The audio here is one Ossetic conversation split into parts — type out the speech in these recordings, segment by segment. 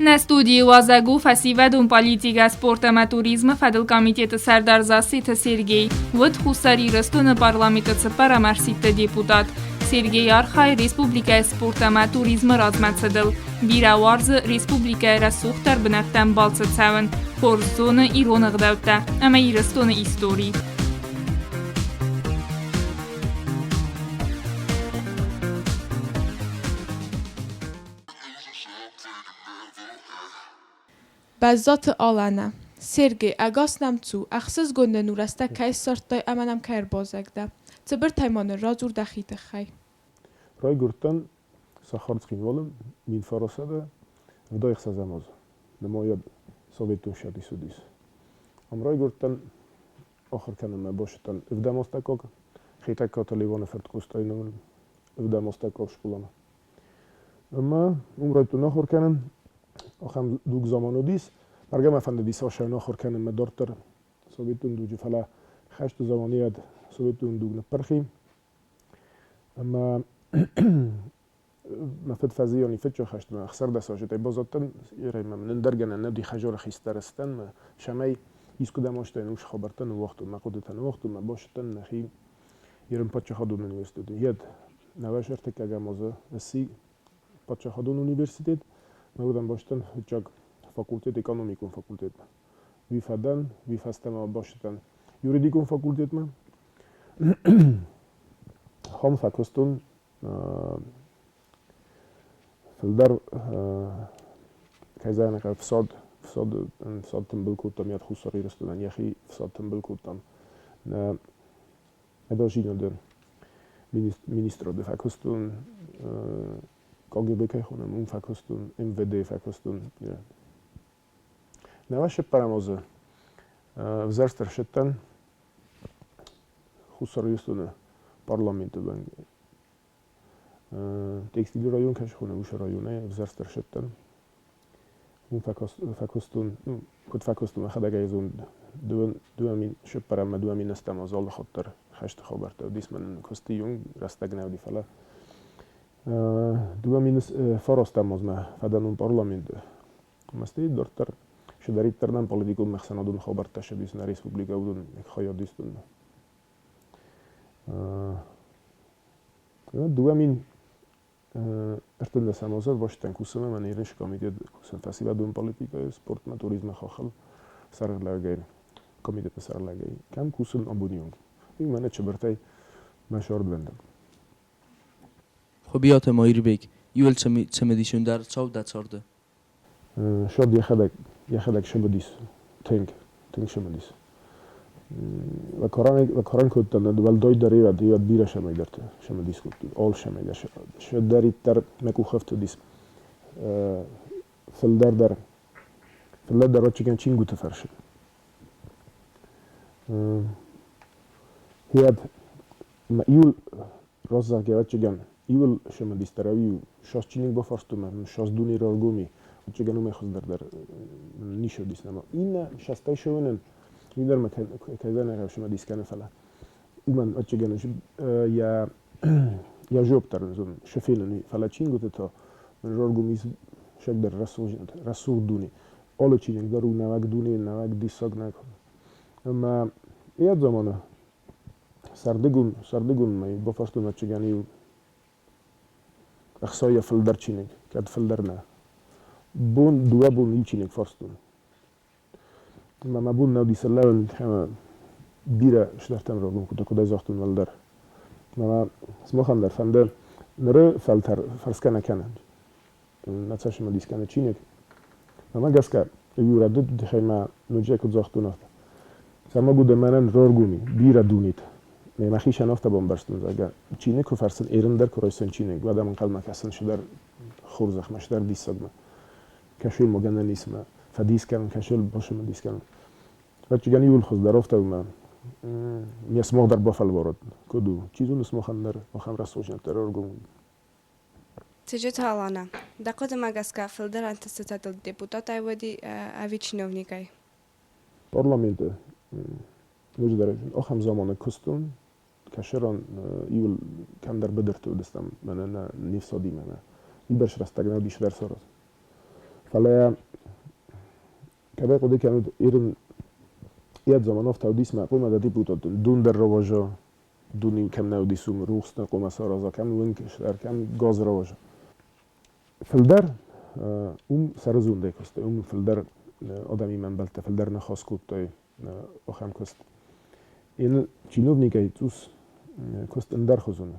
Нӕ студийы уазӕг у фӕсивӕдон политикӕ, спорт ӕмӕ туризмы фӕдыл комитеты сӕрдар Зассеты Сергей. Уыд Хуссар Ирыстоны парламенты цыппӕрӕм ӕрсидты депутат. Сергей архайы республикӕйы спорт ӕмӕ туризмы размӕцыдыл. Бирӕ уарзы республикӕйы рӕсугъддӕр бынӕттӕм балцы цӕуын, хорз зоны ирон ӕгъдӕуттӕ ӕмӕ Ирыстоны истори. Бӕззаты Аланӕ. Сергей, ӕгас нӕм цу, ӕхсызгон нын у рӕстӕг кӕй ссардтай ӕмӕ нӕм кӕй ӕрбазӕг дӕ. Цыбыртӕй ма нын радзур дӕхи тыххӕй. Райгуырдтӕн сахар Цхинвалы 1976 азы. Нымайӕд Советон Цӕдис уыдис. Ам райгуырдтӕн ахуыр кӕнынмӕ бацыдтӕн ӕвдӕмастӕккаг Хетӕгкаты Леваны фырт Къостайы номыл ӕвдӕмастӕккаг скъоламӕ. Ӕмӕ уым райдыдтон ахуыр кӕнын. Ахӕм дуг заман уыдис. Бӕргӕ мӕ фӕндыдис асӕн ахуыр кӕнынмӕ дарддӕр советон дуджы, фӕлӕ хӕсты заманыйад советон дуг ныппырхи. Ӕмӕ мӕ фыд фӕзыйони фыццаг хӕстмӕ 16 азтӕй баззадтӕн, ерӕй мӕм ӕндӕр гӕнӕн нӕ уыди хӕдзары хистӕр стӕн, мӕ цӕмӕй искуыдӕм астӕн ус хабӕрттӕ ныууагътон, мӕ хъуыдытӕ ныууагътон, мӕ бацыдтӕн нӕхи Ирон паддзахадон университеты. Йед нӕуӕз ӕртыккӕгӕм азы сси паддзахадон университет, мӕ уыдӕм бацыдтӕн фыццаг факультет, экономикон факультетмӕ. Уый фӕдӕн, уый фӕстӕмӕ бацыдтӕн юридикон факультетмӕ. Хом фӕкуыстон фылдӕр кӕй зӕгъын ӕй фсад фсад фсад тымбыл кодтам йӕ Хуссар Ирыстонӕн йӕхи фсад тымбыл кодтам. Нӕ ӕдасдзинады министрады фӕкуыстон, КГБ кӕй хонӕм, уым фӕкуыстон, МВД фӕкуыстон. Нӕ цыппӕрӕм азы ӕвзӕрст ӕрсидтӕн Хуссар Ирыстоны парламенты Текстилы район кӕй схонӕм, уыцы районӕй ӕвзӕрст ӕрсидтӕн. Уым фӕкуыстон, ну, куыд фӕкуыстон, мӕхӕдӕг ӕй зон, 2004 ӕмӕ 2008 азы алы хатт дӕр хӕсты хабӕрттӕ уыдис мӕнӕн куысты иу рӕстӕг нӕ уыди, фӕлӕ 2009 азмӕ фӕдӕн уым парламенты. Мӕстӕй дарддӕр цыдӕриддӕр нӕм политикон ӕхсӕнадон хабӕрттӕ ссыдис нӕ республикӕ, уыдон хайад истон. 2013 азы ӕрбацыдтӕн кусынмӕ мӕ ерысы комитет кусын фӕсивӕдон политикӕйы, спортмӕ, туризмы хаххыл сӕргълӕуӕгӕй, комитеты сӕргълӕуӕгӕй. Кӕм кусын абоны онг. Уый мӕнӕ чыбыртӕй мӕ сӕрдвӕндаг. Хуыбиаты Мӕирбег, иуыл цымыдисондӕр цау дӕ царды? Сырд йӕхӕдӕг сымыдис, тынг, тынг сымыдис. Вакаран кодта, уӕлдайдӕр ивӕд бирӕ цӕмӕйдӕрты сымыдис кодтой, алы цӕмӕйдӕр. Цыдӕриддӕр мӕ къухы ӕфтыдис, фылдӕр дӕр, фылдӕр дӕр ӕвӕццӕгӕн чингуыты фӕрсы. Уӕд мӕ иу Раззаг, ӕвӕццӕгӕн, иуыл сымыдисдӕр ӕви сас чиныг бафарстон ӕмӕ сас дуне раргоми, ӕвӕццӕгӕн уымӕй хуыздӕр дӕр ницы уыдис нӕма. Иннӕ састӕй сӕуынӕн, уый дӕр мӕ кӕй зӕгъын сымыдис кӕны, фӕлӕ уымӕн, ӕвӕццӕгӕн, йӕ йӕ жоп дӕр ын шы фенын, фӕлӕ чингуыты та раргом ис сӕгдӕр рӕсугъд дуне. Алы чиныг дӕр у нӕуӕг дуне, нӕуӕг диссаг, нӕуӕг. Ӕмӕ йӕ заманы Сӕрдыгон, сӕрдыгон мӕй бафарстон ӕвӕццӕгӕн-иу ӕхцайӕ фылдӕр чиныг, кӕд фылдӕр нӕ. Бон, дыууӕ бон иу чиныг фарстон. Мӕ мӕ бон нӕ уыди слӕууын, ӕмӕ бирӕ цыдӕртӕм раргом кодта, куыд ӕй загътон уӕлдӕр. Мӕ сымахӕн дӕр фӕнды ныры фӕлтӕр фӕрсгӕ нӕ кӕны. Нӕ цӕстмӕ кӕны чиныг. Мӕнмӕ гӕсгӕ, иу рӕдыд тыххӕй ма ноджы куыд загътон, афтӕ. Сӕрмагондӕй мӕнӕн раргом и бирӕ дунетӕ. Ме мӕхицӕн афтӕ бамбӕрстон, зӕгъгӕ, чиныг куы фӕрсын, ерын дӕр куы райсон чиныг, уӕд ӕм ӕнхъӕлмӕ кӕсын цыдӕр хорзӕхмӕ, цыдӕр диссагмӕ. Кӕсой ма гӕнӕн ис мӕ фӕдис кӕнын, кӕсой бацымыдис кӕнын. Ӕвӕццӕгӕн иууыл хуыздӕр афтӕ у мӕ ме сымах дӕр бафӕлварӕд, куыд у. Чи зоны, сымахӕн дӕр ахӕм рӕсугъддзинӕдтӕ раргом. Тыджыты Алана, дӕ хъуыдымӕ гӕсгӕ фылдӕр ӕнтыстытӕ дыл депутатӕй уыди ӕви чиновникӕй? Парламенты ноджыдӕр ахӕм заманы куыстон, кӕсӕрон иуыл кӕмдӕр быдырты уыдыстӕм, мӕнӕ нӕ не фсадимӕ нӕ уыйбӕрц рӕстӕг нӕ уыдис дӕр саразын. Фӕлӕ кӕдӕй хъуыды кӕнут, Ирын йӕ заман афтӕ уыдис, мӕ хъуымӕ дӕ депутат дун дӕр рауаза, дун кӕм нӕ уыдис, уым рухс нӕ хъуамӕ сараза, кӕм уынг сдӕр, кӕм газ рауаза. Фылдӕр уым сӕрызондӕй куыстой, уым фылдӕр адӕмимӕ ӕмбӕлттӕ, фылдӕр ныхас кодтой ахӕм куыст. Ин чиновникӕй цъус куыст ӕндӕрхуызон у.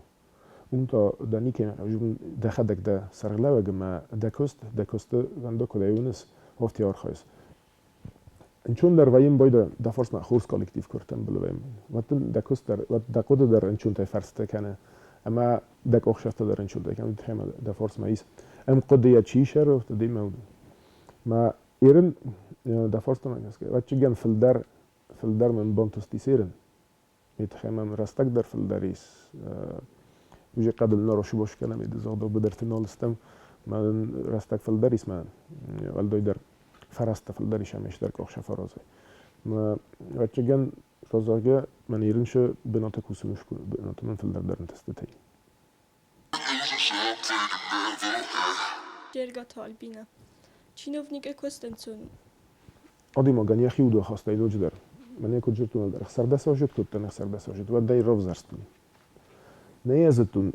Уым та дӕ никӕмӕ дӕхӕдӕг дӕ сӕргълӕууӕг ӕмӕ дӕ куыст, дӕ куысты фӕндаг куыдӕй уыныс, афтӕ архайыс. Ӕнцондӕр вӕййын байдӕ дӕ фарсмӕ хорз коллектив куы ӕртӕмбыл вӕййын. Уӕд дын дӕ куыст дӕр, уӕд дӕ хъуыды дӕр ӕнцонтӕй фӕрстӕ кӕны ӕмӕ дӕ къухсӕртӕ дӕр ӕнцонтӕй кӕны, ӕмӕ дӕ фарсмӕ ис. Ӕмхъуыдыйӕ чи сӕры, афтӕ демӕ Мӕ ерын дӕ фарстамӕ гӕсгӕ, ӕвӕццӕгӕн фылдӕр, фылдӕр мын бантыстис ерын. Ме тыххӕй мӕм рӕстӕг дӕр фылдӕр ис. Уже хъӕдыл нӕ росыбос кӕнӕм, загъдау быдырты нал стӕм. Мӕн рӕстӕг фылдӕр ис, мӕ уӕлдайдӕр фӕрӕзтӕ фылдӕр ис ӕмӕ исдӕр къохсӕ фӕразӕй. Мӕ ӕвӕццӕгӕн, зӕгъгӕ, мӕн ерынсы бынаты кусын бынаты мын фылдӕр дӕр ӕнтыстытӕй. Джергаты Альбинӕ. Чиновникӕй куыст ӕнцон у. Адӕймагӕн йӕхи удахастӕй ноджыдӕр. Мӕнӕ куыд зыдтон ӕлдар, 16 кодтон, 16, уӕд ӕй равзӕрстон. Нӕ йӕ зыдтон,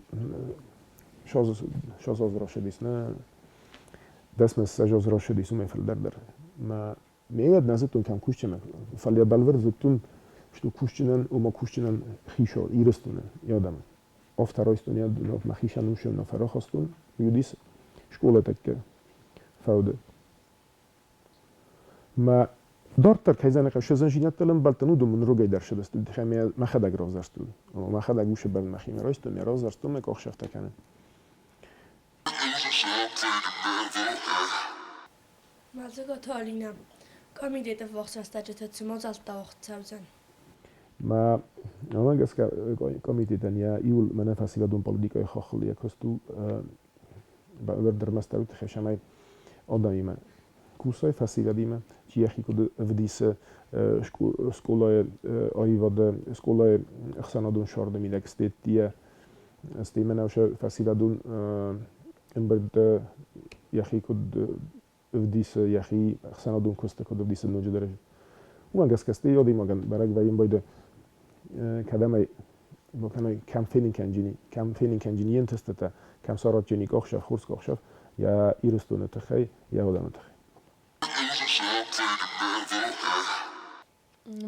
60 аз рацыдис, нӕ 10 аз рацыдис, уымӕй фылдӕр дӕр. Мӕ ме нӕ зыдтон, кӕм кусджынӕн, фӕлӕ бӕлвырд зыдтон, что кусджынӕн, ома кусджынӕн хицау Ирыстоны йӕ адӕмӕн. Афтӕ райстон йӕ мӕхицӕн уыцы фӕрахастон, уыдис скъолатӕгты фӕуды. Мӕ дарддӕр кӕй зӕгъын хъӕуы, зындзинӕдтыл ӕмбӕлдтӕн, уыдон мын рогӕй дӕр сыдысты, мӕхӕдӕг равзӕрстон. Мӕхӕдӕг уыцы бӕрн мӕхимӕ райстон, мӕ равзӕрстон, мӕ къухсӕфтӕ кӕнын. Мӕлдзыгаты Алинӕ, комитеты ввахс рӕстӕджыты цы мадзӕлттӕ уагъд цӕудзӕн? Мӕ мӕнмӕ гӕсгӕ комитетӕн йӕ иуыл мӕнӕ фӕсивӕдон политикӕйы хаххыл йӕ куыст у бӕлвырд ӕрмӕстдӕр уый тыххӕй, цӕмӕй адӕмимӕ кусой, фӕсивӕдимӕ, чи йӕхи куыд ӕвдисы скъолайы аивады, скъолайы ӕхсӕнадон сӕрды мидӕг стеттийӕ, стӕй мӕнӕ фӕсивӕдон ӕмбырдты йӕхи куыд ӕвдисы, йӕхи ӕхсӕнадон куысты куыд ӕвдисы ноджыдӕр. Уымӕ гӕсгӕ стӕй адӕймагӕн бӕрӕг вӕййын байдайы, кӕдӕм ӕй кӕм кӕм фенын кӕнджини, кӕм фенын кӕнджини йе нтыстытӕ, кӕм саратджини къохсӕв, хорз къохсӕв йӕ Ирыстоны тыххӕй, йӕ адӕмы тыххӕй.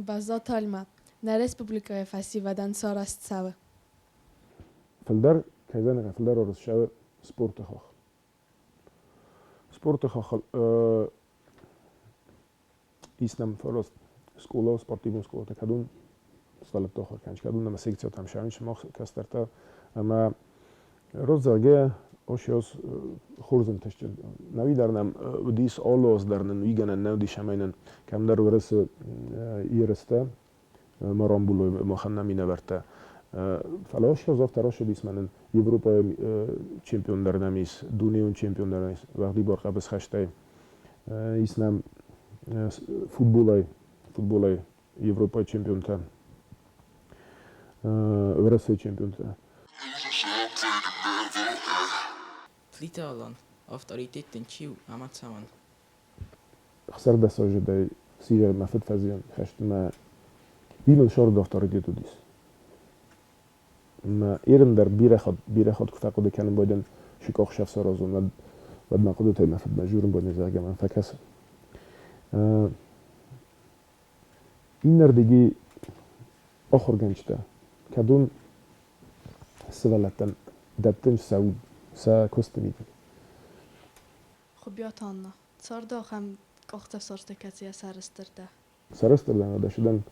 Бӕззаты Альмӕ, нӕ республикӕйы фӕсивӕдӕн цы арӕзт цӕуы? Фылдӕр, кӕй зӕгъын фылдӕр арӕзт цӕуы спорты хахх. Спорты хаххыл ис нӕм фӕрӕз скъола, спортивон скъолатӕ, кӕдон сывӕллӕтты ахуыр кӕнынц, кӕдон нӕм секциятӕм сӕ сымах кӕстӕртӕ ӕмӕ роззӕгъгӕ ос хорз ӕнтыстджын. Науи дӕр нӕм уыдис алы аз дӕр нын уый гӕнӕн нӕ уыдис ӕмӕ нын кӕмдӕр Уӕрӕсе ерыстӕ ма рамбулой махӕн нӕ минӕвӕрттӕ. Фӕлӕ ос афтӕ рацыдис мӕнӕн Европӕйы чемпион дӕр нӕм ис, дунеон чемпион дӕр нӕм ис уӕгъдибар хъӕбысхӕстӕй. Ис нӕм футболӕй, футболӕй Европӕйы чемпионтӕ, Уӕрӕсейы чемпионтӕ. Плиты Алан, авторитет дын чи у ӕмӕ цӕмӕн? 16 азыдӕй Сирийӕ мӕ фыд фӕзиан хӕсты мӕ бинон сӕрды авторитет уыдис. Мӕ ерын дӕр бирӕ хатт, бирӕ хатт куы фӕхъуыды кӕнын байдӕн сыкъохсӕв саразон, уӕд, уӕд мӕ хъуыдытӕй мӕ фыдмӕ дзурын байдӕн, зӕгъгӕ мӕм фӕкӕсы. Иннӕрдыги ахуыргӕнджытӕ, кӕдон сывӕллӕттӕн дӕттынц сӕ уд, сӕ куысты мидӕг. Хуыбиаты Анна. Царды ахӕм къахдзӕф сарӕзта, кӕцыйӕ сӕрыстыр дӕ? Сӕрыстыр дӕн ӕдас дӕн.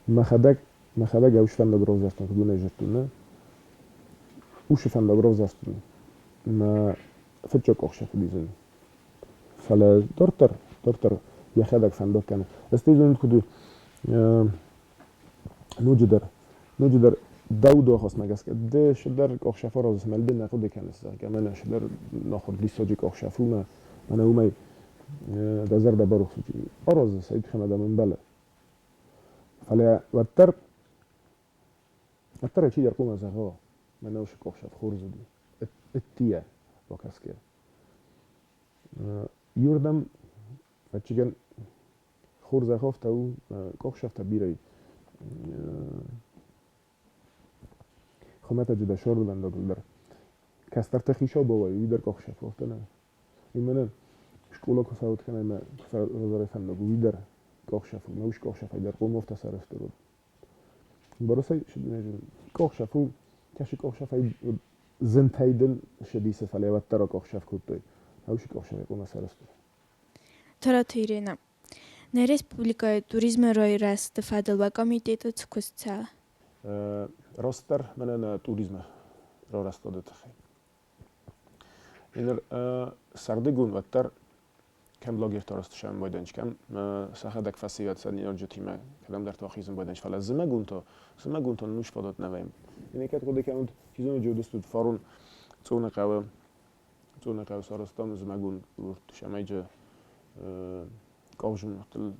Мӕхӕдӕг, мӕхӕдӕг ӕус фӕндаг равзӕрстон, куыд уын ӕй зыдтон, нӕ? Усы фӕндаг равзӕрстон. Мӕ фыццаг къухсӕф уыди. Фӕлӕ дарддӕр, дарддӕр йӕхӕдӕг фӕндаг кӕны. Стӕй зонут куыд у, ноджыдӕр, ноджыдӕр дӕу дохосмӕ гӕсгӕ ды цыдӕр къухсӕф аразыс ӕмӕ ды нӕ хъуыды кӕныс, зӕгъгӕ, мӕнӕ цыдӕр нахуыр диссаджы къухсӕф у мӕ мӕнӕ уымӕй дӕ зӕрдӕ барухс уыди. Аразыс ӕй, тыхӕн адӕм ӕмбӕлы. Фӕлӕ уӕддӕр, уӕддӕр ӕй чидӕр хъуамӕ зӕгъа, мӕнӕ уыцы къухсӕф хорз уыди, ӕддийӕ бакӕсгӕйӕ. Иуырдӕм, ӕвӕццӕгӕн, хорзӕхофтӕ у, къухсӕфтӕ бирӕ и. Хуымӕтӕджы дӕ сордвӕндагыл дӕр. Кӕстӕртӕ хицау бауай, уый дӕр къухсӕфофтӕ нӕ. Уый мӕнӕ скъола куы фӕуд кӕнай мӕ куы фӕвзарай фӕндаг, уый дӕр къухсӕф у, мӕ ус къухсӕфӕй дӕр хъомофтӕ сарӕзтыр уыд. Бӕрцӕй къухсӕф у, кӕсы къухсӕфӕй зынтӕй дын сӕдисы, фӕлӕ уӕддӕр къухсӕф кодтой. Ӕуси къухсӕфӕй хъуамӕ сарӕзтой. Тараты Ирена. Нӕ республикӕйы туризмы райрӕзты фӕдыл уӕ комитеты цы куыст цӕуы? Растдӕр мӕнӕ нӕ туризмы рарӕзтады тыххӕй. Ныр сӕрдыгон уӕддӕр кӕм лагерьты арӕзт сӕм байдӕнч, кӕм сӕхӕдӕг фӕсивӕд сӕ ныййарджытимӕ кӕдӕмдӕрты ахизын байдӕнч, фӕлӕ зымӕгон та, зымӕгон та нын уый фадат нӕ вӕййы. Некӕд хъуыды кӕнут, чи зоны, уыдыстут фарон Цъоны хъӕуы, Цъоны хъӕуы сарӕзтам зымӕгон курорт, сӕмӕйджы къаузымӕгтыл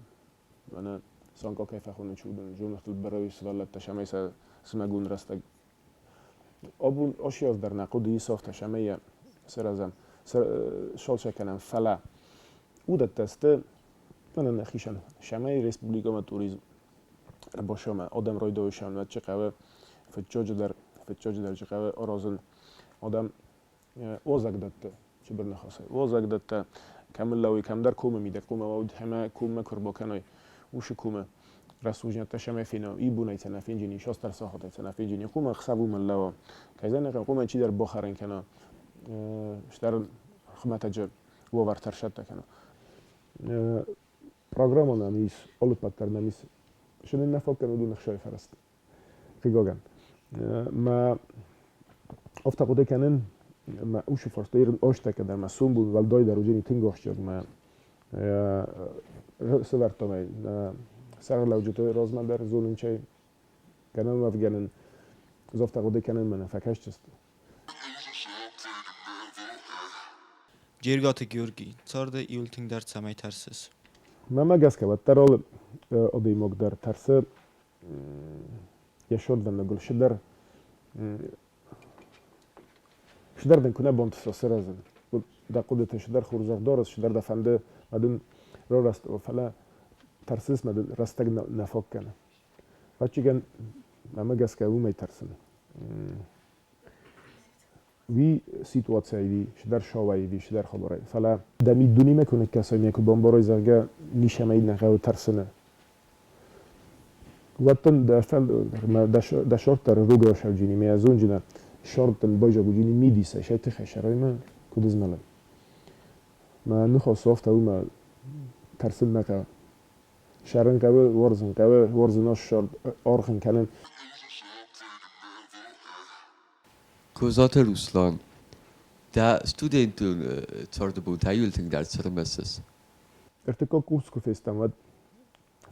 мӕнӕ Санкъа кӕй фӕхоны чудын, зоныгътыл бӕрӕг сывӕллӕттӕ сӕмӕй сӕ зымӕгон рӕстӕг. Абон ацы аз дӕр нӕ хъуыды ис афтӕ, сӕмӕй йӕ саразӕм, салсӕ кӕнӕм, фӕлӕ уыдӕттӕ сты мӕнӕ нӕхицӕн, сӕмӕй республикӕмӕ туризм ӕрбацӕуӕм, адӕм райдайой сӕм чи хъӕуы, фыццаджыдӕр, фыццаджыдӕр чи хъӕуы аразын адӕм уазӕгдӕтты, цыбыр ныхасӕй, уазӕгдӕттӕ кӕм лӕууй, кӕмдӕр комы мидӕг хъуамӕ уӕд ӕмӕ коммӕ куы ӕрбакӕной, уыцы комы рӕсугъддзинӕдтӕ сӕмӕ фена, ибонӕй цӕ нӕ фенджыни, састӕр сахатӕй цӕ нӕ фенджыни, хъуамӕ ӕхсӕв уымӕн лӕууа. Кӕй зӕгъын хъуамӕ чидӕр бахӕрын кӕна, стӕр хуымӕтӕджы уавӕртӕ ӕрсӕттӕ кӕна. Программа нӕм ис, алыппӕт дӕр нӕм ис. Цы нын нӕ фаг кӕны, уыдон ӕхсайы фӕрӕзтӕ. Хъыгагӕн. Мӕ афтӕ хъуыды кӕнын, мӕ усы фарста ирын азтӕ дӕр мӕ сомбон уӕлдайдӕр уыдзӕни тынг ахсджиаг мӕ сӕвӕрдтам ӕй сӕргълӕуджыты размӕ дӕр зонынчӕй гӕнӕн уӕвгӕнӕн ӕз афтӕ хъуыды кӕнын, мӕнӕ фӕкӕсдзысты. Джергаты Георгий, царды иуыл тынгдӕр цӕмӕй тӕрсыс? Мӕнмӕ гӕсгӕ, уӕддӕр алы адӕймаг дӕр тӕрсы йӕ сордвӕндагыл цыдӕр цыдӕр дын куы нӕ бантыса сырӕзын, дӕ хъуыдыты цыдӕр хорзӕх дарыс, цыдӕр дӕ фӕнды, мӕ дын рараст уа, фӕлӕ тӕрсыс, мӕ дын рӕстӕг нӕ фаг кӕны. Ӕвӕццӕгӕн, мӕнмӕ гӕсгӕ, уымӕй тӕрсын. Уый ситуацийӕ ӕви цыдӕр сауӕй ӕви цыдӕр хабарӕй. Фӕлӕ дӕ миддунемӕ куы ныккӕсай, ме куы бамбарай, зӕгъгӕ, ницӕмӕй нӕ хъӕуы тӕрсыны, уӕд дын дӕ сорт дӕр рог расӕвджини, ме зонджынӕ сорт дын байзагуджини мидисӕй, сӕ тыхӕй сӕрӕй куыд ызмӕлы. Мӕ ныхас афтӕ у, мӕ тӕрсын нӕ хъӕуы. Сӕрын хъӕуы, уарзын хъӕуы, уарзын ссард аргъ кӕнын. Козаты Руслан, дӕ студентон царды бонтӕ иуыл тынгдӕр цы рымысыс? Ӕртыккаг курс куы фестӕм, уӕд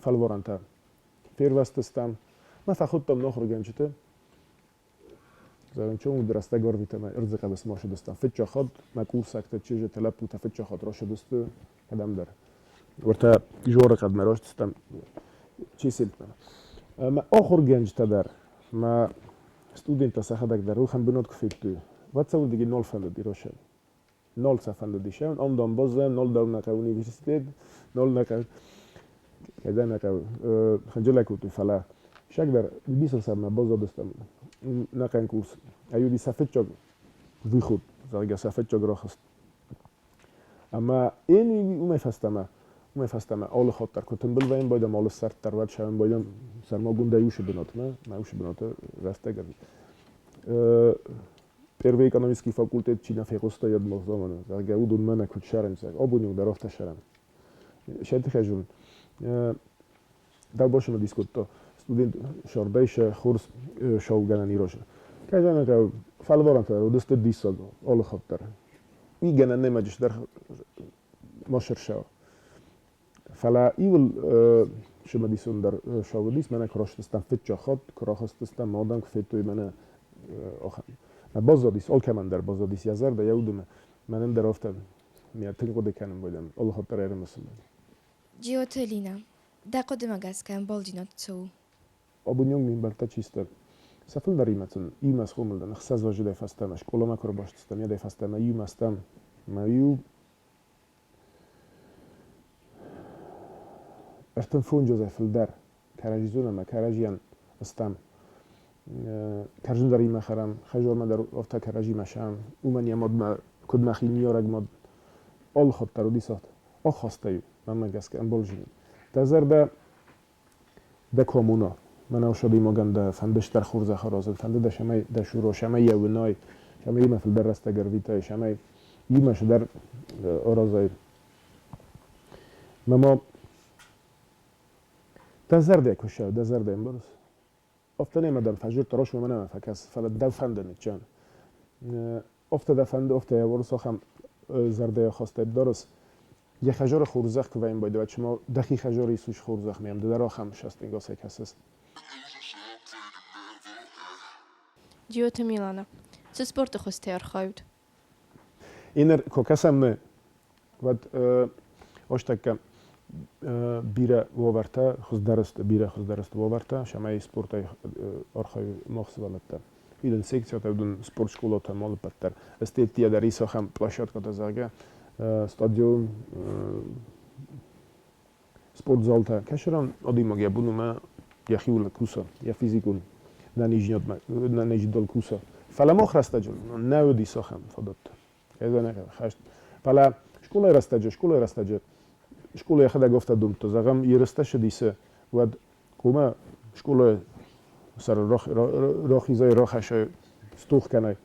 фӕлварӕнтӕ фервӕзтыстӕм. Мӕ фӕхуыдтам нӕ ахуыргӕнджыты. Зӕгъын, чом рӕстӕг ӕрвитӕм ӕрдзы хъӕбысмӕ ссыдыстӕм. Фыццаг хатт мӕ курсӕгтӕ, чызджытӕ, лӕппутӕ фыццаг хатт рацыдысты кӕдӕмдӕр. Уӕртӕ изоры хъӕдмӕ растыстӕм Чеселтмӕ. Мӕ ахуыргӕнджытӕ дӕр, мӕ студенттӕ сӕхӕдӕг дӕр уыхӕн бынат куы федтой, уӕд сӕ уырдыги нал фӕндыд Иросӕн. Нал сӕ фӕндыдис. Ам дам баззайӕм, нал дӕр нӕ хъӕуы университет, нал нӕ хъӕуы, кӕдӕм нӕ хъӕуы. Хынджылӕг кодтой, фӕлӕ сӕгдӕр бисыл баззадыстӕм нӕхъӕн курс. Ай уыди сӕ фыццаг выход, зӕгъгӕ, сӕ фыццаг рахызт. Ӕмӕ эн уымӕй фӕстӕмӕ Уымӕй фӕстӕмӕ алы хатт дӕр куы тымбыл вӕййын байдӕм, алы сӕрд дӕр уӕд сӕуын байдӕм сӕрмагондӕй уыцы бынатмӕ, мӕ уыцы бынаты рӕстӕг ӕрвит. Первый экономический факультет чи нӕ фехъуыста йӕ заманы, зӕгъгӕ, уыдон мӕнӕ куыд сӕрӕн, абон дӕр афтӕ сӕрӕн. Сӕ тыххӕй зонын. Дӕу бацымыдис кодта студент сӕрдӕй сӕ хорз шоугӕнӕн ирозы. Кӕй зӕгъын хъӕуы, фӕлварӕнтӕ уыдысты диссаг алы хатт дӕр. Уый гӕнӕн нӕма дӕр ма сырсӕ. Фӕлӕ иуыл цымыдисондӕр шоу уыдис, мӕнӕ куы рахызтыстӕм фыццаг хатт, куы рахызтыстӕм, адӕм куы федтой мӕнӕ ахӕм. Мӕ баззадис, алкӕмӕн дӕр баззадис йӕ зӕрдӕ, йӕ удымӕ. Мӕнӕн дӕр афтӕ, мӕ тынг хъуыды кӕнын байдӕм, алы хатт дӕр ӕрымысын. Джиоты Линӕ, дӕ хъуыдымӕ гӕсгӕ ӕмбалдзинад цы у? Абоны онг мин бартӕ чи сты, сӕ фылдӕримӕ сын иумӕ схъомыл дӕн, 6 азыдӕй фӕстӕмӕ, скъоламӕ куы ӕрбастыстӕм, уӕдӕй фӕстӕмӕ иумӕ стӕм. Мӕ иу 35 азӕй фылдӕр кӕрӕдзи ӕмӕ кӕрӕдзийӕн стӕм. Кӕрдзын дӕр имӕ хӕрӕм, хӕзормӕ дӕр афтӕ кӕрӕдзимӕ сӕм. Уымӕн йӕ мадмӕ, куыд мӕхи ныййарӕг мад, алы хатт дӕр уыдис афтӕ. Аххӕстӕй, мӕнмӕ гӕсгӕ, ӕмбӕлзинад. Дӕ зӕрдӕ дӕ коммуна. Мӕнӕу сабиймагӕн дӕ фӕнды стӕр хорзӕх аразын, фӕнды дӕ цӕмӕй дӕ суро, цӕмӕй йӕ уынай, цӕмӕй имӕ фылдӕр рӕстӕг ӕрвитай, цӕмӕй имӕ цыдӕр аразай. Мӕ ма дӕ зӕрдӕ куы ссӕуы, дӕ зӕрдӕ ӕмбарыс? Афтӕ нӕма дӕм фӕзырдта, росмӕ мӕ нӕма фӕкӕс, фӕлӕ дӕу фӕнды ныччан. Афтӕ дӕ фӕнды, афтӕ йӕ уарзыс, ахӕм зӕрдӕйы ахастӕй дарыс. Йӕ хӕзары хорзӕх куы вӕййын байдайа, цыма дӕхи хӕзары исус хорзӕх мӕм ды дӕр ахӕм цӕстӕнгасӕй кӕсыс. Джиоты Милана. Цы спорты хуызтӕй архайут? Иннӕ куы кӕсӕм мы, уӕд ӕстӕккӕ бирӕ уавӕртӕ хуыздӕр сты, бирӕ хуыздӕр сты уавӕртӕ, цӕмӕй спортӕй архайой мах сывӕллӕттӕ. Уыдон секциятӕ, уыдон спортскъолатӕ ма алыппӕт дӕр. Эстетия дӕр ис ахӕм площадкӕтӕ, зӕгъгӕ, стадион, спортзалтӕ. Кӕсыран адӕймаг йӕ бон у мӕ йӕхиуыл куса, йӕ физикон ӕнӕниздзинадыл куса. Фӕлӕ мах рӕстӕджы нӕ уыдис ахӕм фадӕттӕ. Хӕст. Фӕлӕ скъолайы рӕстӕджы, скъола йӕхӕдӕг афтӕ домдта, зӕгъӕм, ерыстӕ ссыдисы, уӕд хъуамӕ скъолайы сӕр рахизай, рахӕссай, стох кӕнай.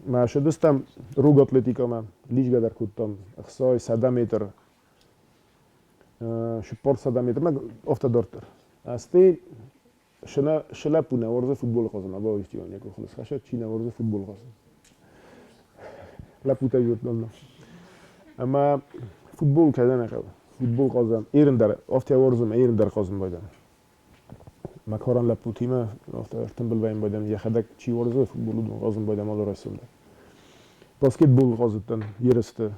Мӕ ссыдыстӕм рог атлетикӕмӕ, лидзгӕ дӕр кодтам, 600 метр, 400 метр, афтӕ дарддӕр. Стӕй шы лӕппу нӕ уарзы футболы хъазын, абауистион йӕ къухыл схӕссӕд, чи нӕ уарзы футбол хъазын. Лӕппутӕ зыдтон. Ӕмӕ футбол кӕдӕм нӕ хъӕуы? Футбол хъазӕм. Ерын дӕр, афтӕ уарзын, ерын дӕр хъазын байдӕм. Мӕ карӕн лӕппутимӕ афтӕ ӕртымбыл вӕййын байдӕм, йӕхӕдӕг чи уарзы футбол, уыдон хъазын байдӕм алы райсом дӕр. Баскетбол хъазыдтӕн ерысты,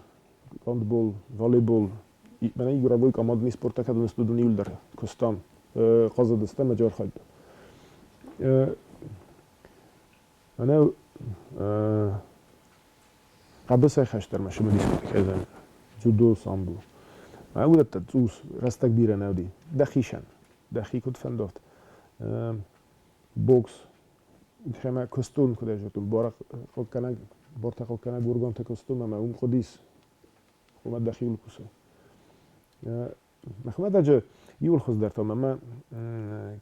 гандбол, волейбол. Мӕнӕ игровой командный спорттӕ кӕд уыдысты, уыдон иуылдӕр куыстам, хъазыдыстӕм ӕмӕ архайдтам. Мӕнӕ хъӕбысӕй хӕстдӕр мӕ цымыдис кодта дзюдо, самбо. Мӕ уыдӕттӕ цъус рӕстӕг бирӕ нӕ уыди. Дӕхицӕн, дӕхи куыд фӕндуат. Бокс, ӕмӕ куыстон, куыд ӕй зыдтон, барахъхъгӕнӕг, бартӕхъхъгӕнӕг органты куыстон ӕмӕ уым хъуыдис, хъуамӕ дӕхиуыл кусай. Мӕхӕмӕтаджы иуыл хуыздӕр та мӕмӕ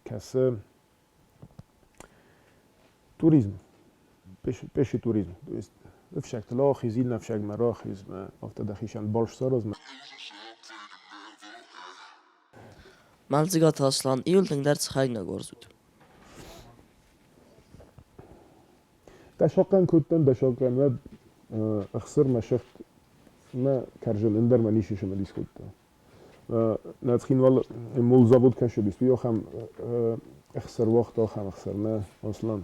кӕсы туризм, пеший туризм. То есть ӕфсӕгтыл ахиз, иннӕ ӕфсӕгмӕ рахиз, афтӕ дӕхицӕн балц сараз. Мӕлдзыгаты Аслан, иуыл тынгдӕр цы хӕринаг уарзут? Дӕсахъхъӕн кодтон, дӕсахъхъӕн уӕд ӕхсыр мӕ сыгъд мӕ кӕрзын, ӕндӕр мӕ ницы цымыдис кодта. Нӕ Цхинвалы мулзавод кӕсыдис, уый ахӕм ӕхсыр уагъта, ахӕм ӕхсыр нӕ, Аслан.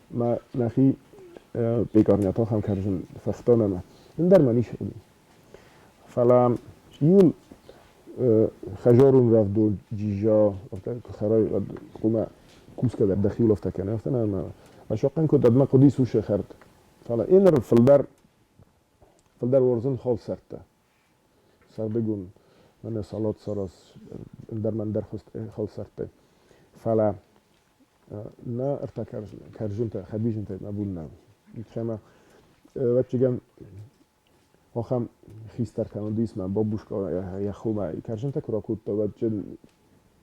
Мӕ нӕхи пекарнят ахӕм кӕрзын фӕхтон ӕмӕ ӕндӕр мӕ ницы хъуыди. Фӕлӕ иуыл хӕзарон рӕвдон джиза, афтӕ куы хӕрай, уӕд хъуамӕ кусгӕ дӕр дӕхиуыл афтӕ кӕнай, афтӕ нӕ ӕмӕ Асахъхъӕн кодта, мӕ хъуыдис уыцы хӕрд. Фӕлӕ еныр фылдӕр уарзын халсӕрттӕ. Сӕрдыгон мӕнӕ салат сараз, ӕндӕр мӕ ӕндӕр халсӕрттӕй. Фӕлӕ нӕ ӕртӕ кӕрзынтӕ, хӕбизынтӕ мӕ бон нӕу. Ӕмӕ, ӕвӕццӕгӕн, Ахӕм хистӕртӕ уыдис мӕ бабушка йӕ хомӕ кӕрчынтӕ куы ракодта, уӕд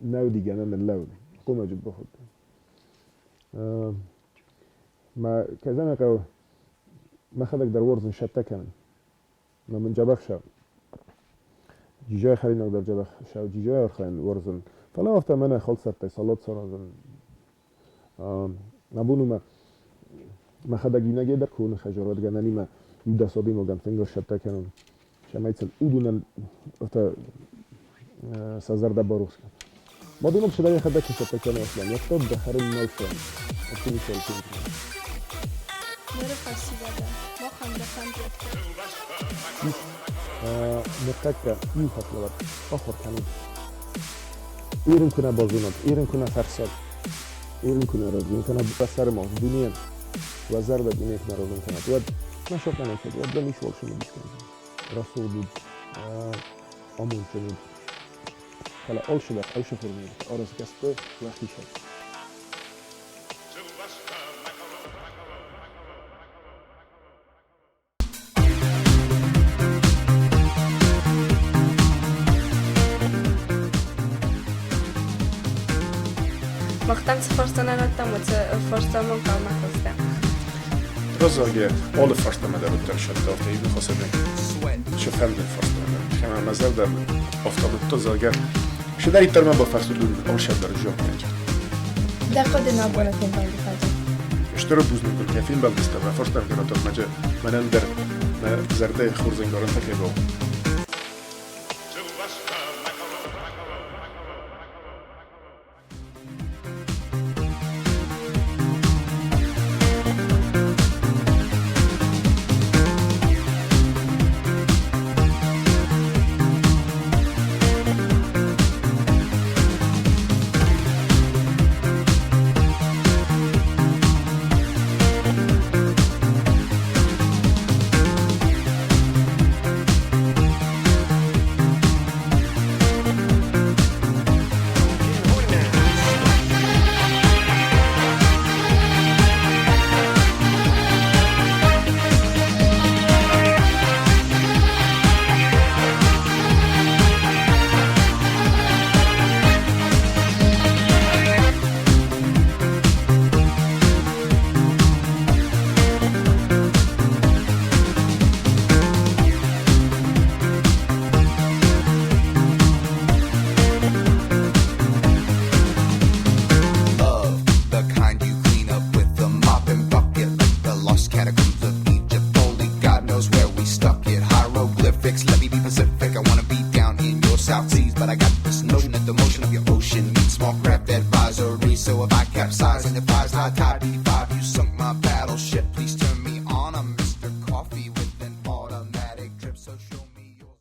нӕ уыди гӕнӕн ныллӕууын. Хъомӕджы бахудтӕн. Мӕ кӕй хъӕуы, мӕхӕдӕг дӕр уарзын сӕттӕ кӕнын. Мӕ мын дзӕбӕх сӕ. Джиджайы хӕринаг дӕр дзӕбӕх сӕ, джиджайы архайын уарзын. Фӕлӕ афтӕ мӕнӕ хӕлцӕттӕй салат саразын. Абон уымӕ мӕхӕдӕг иунӕгӕй дӕр куы ныхӕзӕрвӕдгӕнӕнимӕ иу-дӕс адӕймагӕн фынгыл сӕттӕ кӕнын, цӕмӕй сын уыдонӕн афтӕ сӕ зӕрдӕ барухс кӕна. Мадонам сӕдӕ йӕхӕдӕг куы сӕттӕ кӕны Аслан, уӕддӕр дӕ хӕрын нал фӕнды. Оптимистон фенджын. Ныры фӕсивӕдӕн махӕн дӕ фӕндиӕгтӕ. Ис ныртӕккӕ иу хӕслӕвӕрд ахуыр кӕнут. Ирын куы нӕ базонат, Ирын куы нӕ фӕрсат, Ирын куы нӕ рӕзын кӕнат уӕ сӕрымагъз дунейӕн, уӕ зӕрдӕ дунейы куы нӕ рӕзын кӕнат, уӕд мӕ сӕртӕ кӕд, уӕд дӕм ис цымыдис кӕндзӕн. Рӕсугъд уыд, амондджын уыд. Фӕлӕ алцыдӕр алцы аразгӕ сты уӕхицӕн. Махтӕм цы фарста нӕ радтам, уыцы фарстамӕ ӕнхъӕлмӕ кастӕн. Раззаге алы фарстамӕ дӕр уыдтӕн сӕттӕ, афтӕ иу ныхасӕй цыфӕнды фарстамӕ. Ӕмӕ мӕ зӕрдӕ афтӕ уыдта, зӕгъгӕ, цыдӕриддӕр мӕ бафарстут, алцӕмдӕр дзуапп дӕтты. Дӕ хъуыды нӕ абоны фембӕлды фӕдыл? Стыр бузныг дын, кӕй фембӕлдыстӕм, мӕ фарстам кӕй радтат, мӕнӕн дӕр мӕ зӕрдӕйы хорзӕнгарӕнтӕ кӕй бауы. Love, the kind you clean up with the mop and bucket, like the lost catacombs of Egypt. Only God knows where we stuck it. Hieroglyphics, let me be Pacific. I wanna be down in your South Seas, but I got this notion that the motion of your ocean meets small craft advisory. So if I capsize and the five's high tide,